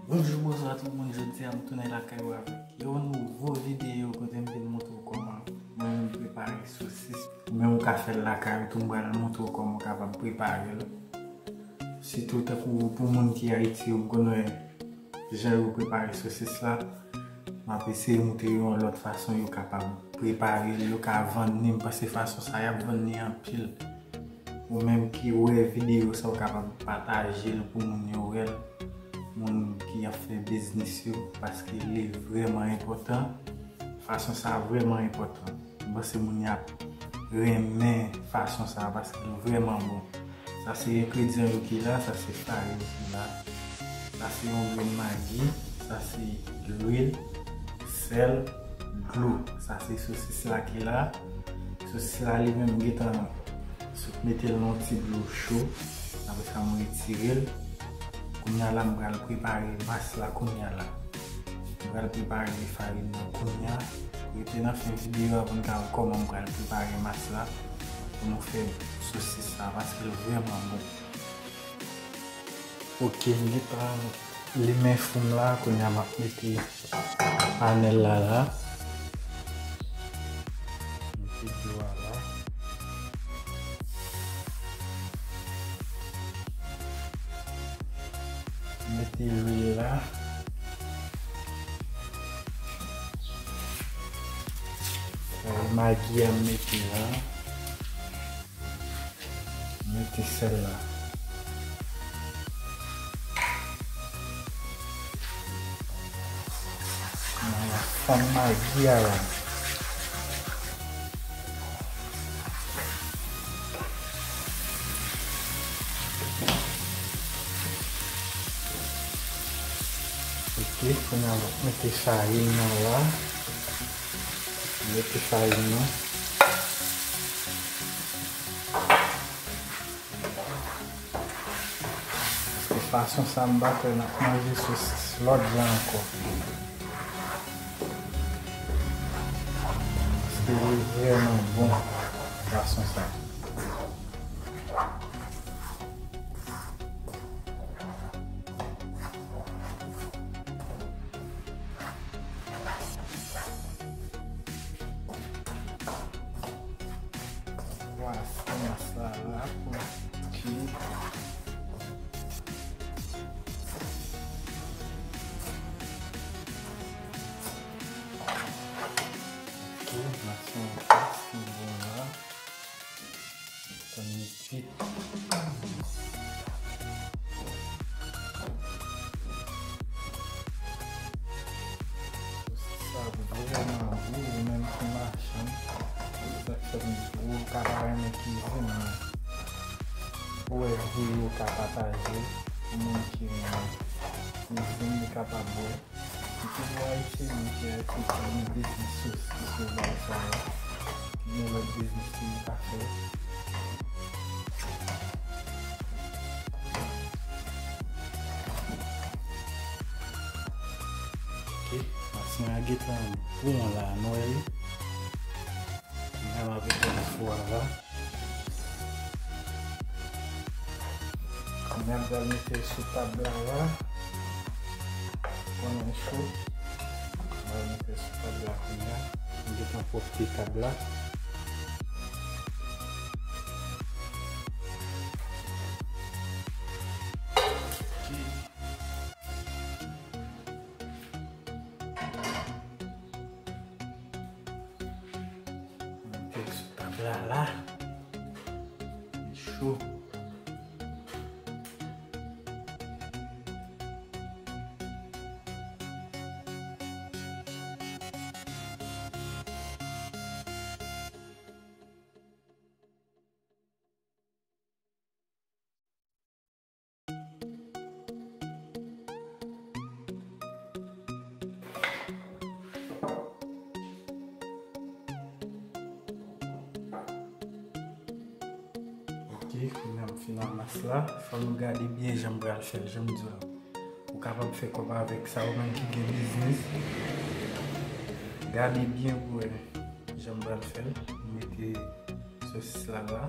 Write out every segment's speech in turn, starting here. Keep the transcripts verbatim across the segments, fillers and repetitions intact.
Bonjou, bonswa tout moun. Jodi a m tounen lakay ou avèk yon nouvo videyo kote m vin montre w kòman mwen menm prepare sosis. Ou menm ou ka fè l lakay ou tou, m pral montre w kòman w kapab prepare l. Sitou tankou pou moun ki Ayiti, yo konn wè jan yo prepare sosis la. M ap eseye montre yo yon lòt fason yo kapab prepare l, yo ka vann li. M panse fason sa y ap vann li anpil. Ou menm ki wè videyo sa, ou kapab pataje l pou moun yo wè l. Moun ki ap fè biznis yo, paske li vrèman enpòtan. Fason sa vrèman enpòtan. M panse moun y ap renmen fason sa paske li vrèman bon. Sa se engredyan yo ki la, sa se farin ki la. Sa se yon grenn magi, sa se lwil, sèl, dlo. Sa se sosis la ki la. Sosis la li menm m gentan sot mete l nan yon ti dlo cho. Apre sa m retire l. Kounye a la m pral prepare mas la kounye a la. M pral prepare farin nan kounye a. Rete nan fen videyo a pou n ka wè kòman m pral prepare mas la pou nou fè sosis sa paske l vrèman bon. Ok, m gentan limen fou m la, kounye a m ap mete panèl la la. Mete dlo a la. Mete lwil la. Magi a m mete la. Mete sèl la. Mwen ap fann magi a la. Ok, kounye a m ap mete farin nan la. Mete farin nan. Paske fason sa m pa kwè n ap manje sosis lòt jan ankò. Paske li vrèman bon fason sa. Vwasi mas la la pou ki. Ok, mas la an fas ki bon la. Tann li kuit. Sosis sa vrèman gou, ou menm ki machann, se sa k fè m di w, ou ka pa renmen kizin, men ou wè videyo ou ka pataje l pou moun ki renmen kizin, li kapab wè. Sitou pou Ayisyen, moun ki Ayiti, ki gen biznis sosis yo, bagay sa yo, ki gen lòt biznis tou yo ka fè. Ok, mas mwen an gentan bon la, nou wè li. Kounye a m ap etèn fou a la. Kounye a m pral mete l sou tab la la. Konnen l cho. M pral mete l sou tab la kounye a. M gentan pwòpte tab la. Ok. Mete l sou tab la la. Li cho. Ok, kounye a m fin ranmase la. Fò nou gade byen jan m pral fè l, jan m di w la. Ou kapab fè kòb avèk sa, ou menm ki gen biznis. Gade byen pou wè jan m pral fè l. M mete sosis la la.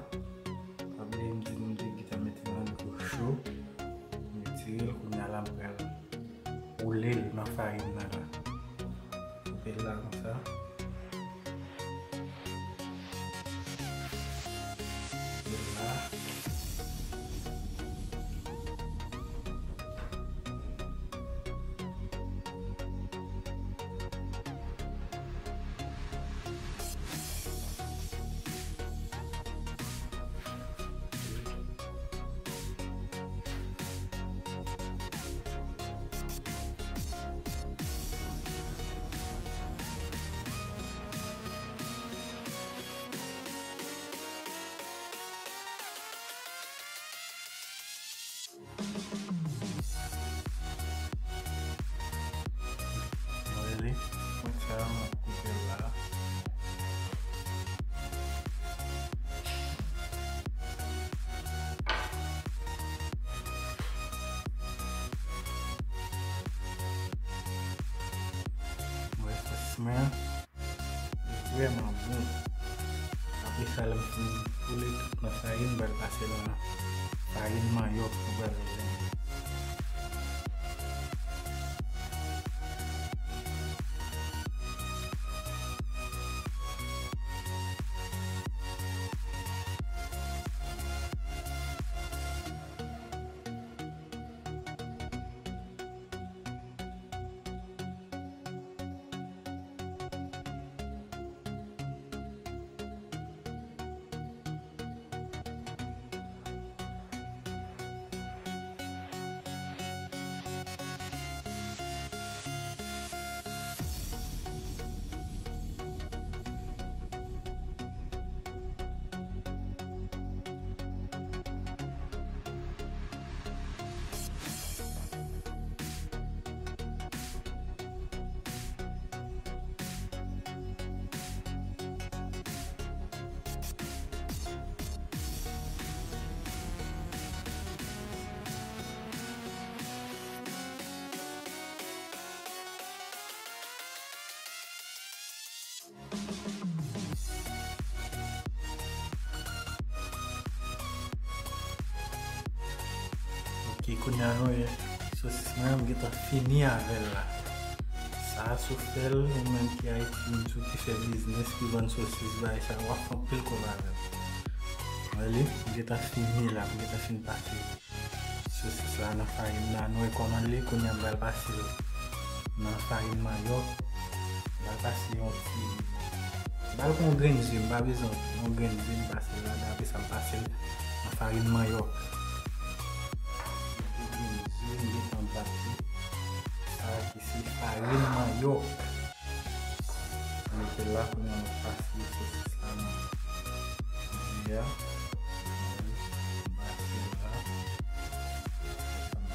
Pa bliye m di nou m te gentan mete l nan dlo cho. M retire l, kounye a la m pral la konsa. Vwala. Mwen li, mwen sa, m ap koupe l la. Mwen sa, mwen. Li vrèman bon. Apre sa, lè m fin boule tout nan farin, m pral pase nan farin manyòk mwen pral mete. Ok, kounye a nou wè sosis mwen, m gentan fini avè l la. Sa a si w fè l, ou menm ki Ayiti, menm si w ki fè biznis, ki vann sosis, bagay sa, w ap fè anpil kòb avè l. Wè li, m gentan fini la, m gentan fin pase sosis la nan farin nan. Nou wè kòman l ye. Kounye a m pral pase l nan farin manyòk. M pral pase yon ti, m pral pran yon grenn ze, m pa bezwen yon grenn ze, m pase l ladan, apre sa m pase l nan farin manyòk. Yon grenn ze, m gentan bat li. Sa ki se farin manyòk. Mete la, kounye a nou pase sosis la nan ze a. Pase la.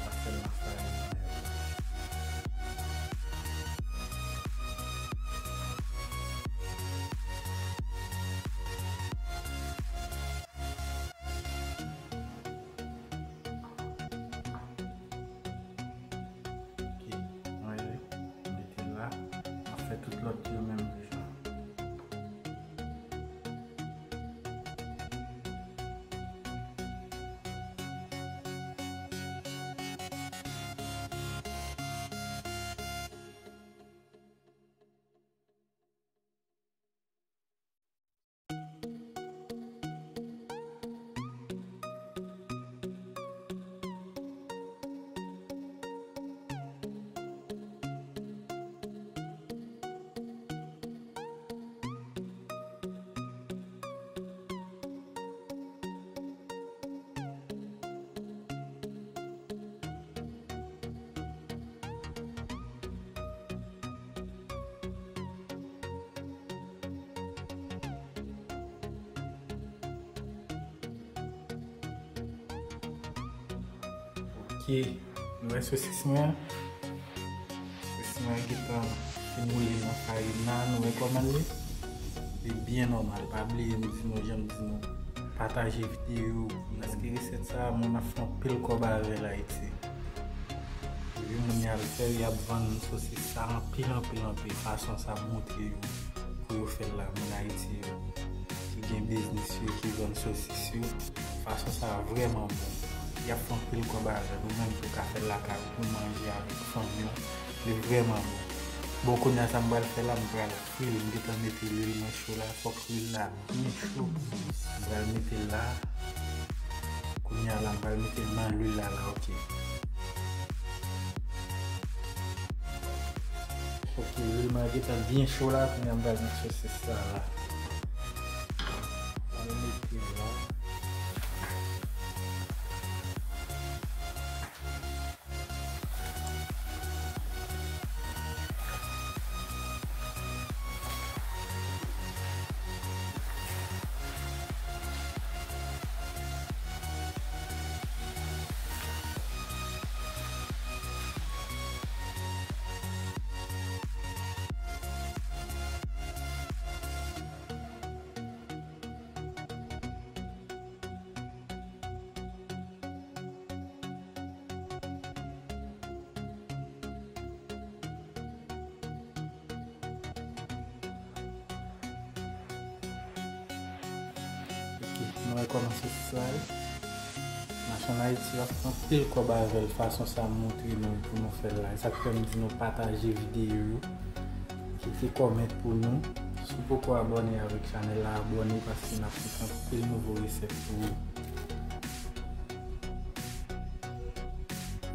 Pase la, sa. Ok, mwen mete la, m ap fè tout lòt yo menm jan. Ok, nou wè sosis mwen an. Sosis mwen an gentan fin woule nan farin nan, nou wè kòman l ye? Li byen nòmal, pa bliye m di nou, jan m di nou, pataje videyo, paske resèt sa a, moun ap fè anpil kòb avè l Ayiti. Epi moun y al fè, y ap vann sosis sa anpil, anpil, anpil. Fason sa ap montre yo pou yo fè l la, moun Ayiti yo ki gen biznis yo, ki vann sosis yo. Fason sa a vrèman bon. Y ap fè anpil kòb avè l. Ou menm tou ka fè l lakay ou pou manje avèk fanmi w. Li vrèman bon. Bon, kounye a sa m pral fè la, m pral fri l, m gentan mete lwil mwen cho la, fòk lwil la byen cho. M pral mete l la. Kounye a la, m pral mete l nan lwil la, la, ok. Ok, lwil mwen gentan byen cho la, kounye a m pral met sosis la, la. M pral mete l la. Ok, nou wè kòman sosis la ye. Machann Ayiti ap fè anpil kòb avè l, fason sa m montre nou pou nou fè l la. E sa k fè m di nou pataje videyo yo. Kite kòmantè pou nou. Si w poko abòne avèk chanèl la, abòne paske n ap pote anpil nouvo resèt pou ou.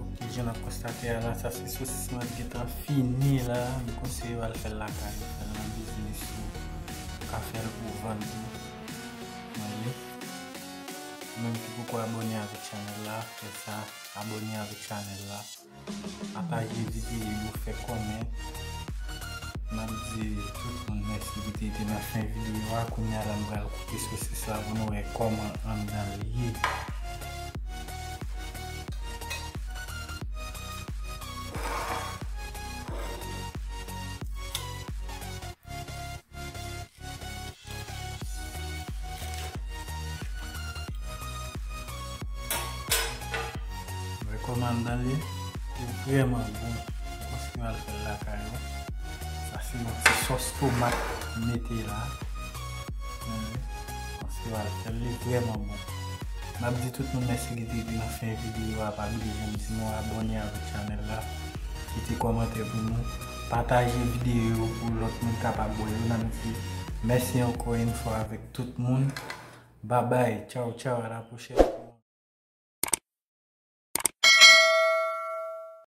Ok, jan n ap konstate a la, sa se sosis mwen ki gentan fini la. M konseye w al fè l lakay ou, fè l nan biznis ou, ou ka fè l pou vann tou. Mwen li. Ou menm ki poko abòne avèk chanèl la, fè sa, abòne avèk chanèl la. Pataje videyo yo, fè kòmantè. M ap di tout moun mèsi ki te rete nan fen videyo a. Kounye a la, m pral koupe sosis la pou nou wè kòman anndan l ye. Wè kòman anndan li, li vrèman bon. Ou konn si w al fè l lakay ou. Sa se yon ti sòs tomat m mete la. Ou konn si w al fè l, li vrèman bon. M ap di tout moun mèsi ki te rete nan fen videyo a. Pa bliye janm di nou abòne avèk chanèl la. Kite kòmantè pou nou. Pataje videyo yo pou lòt moun kapab wè yo. N ap di mèsi ankò yon fwa avèk tout moun. Babay, tchaw, tchaw, a la pwochèn.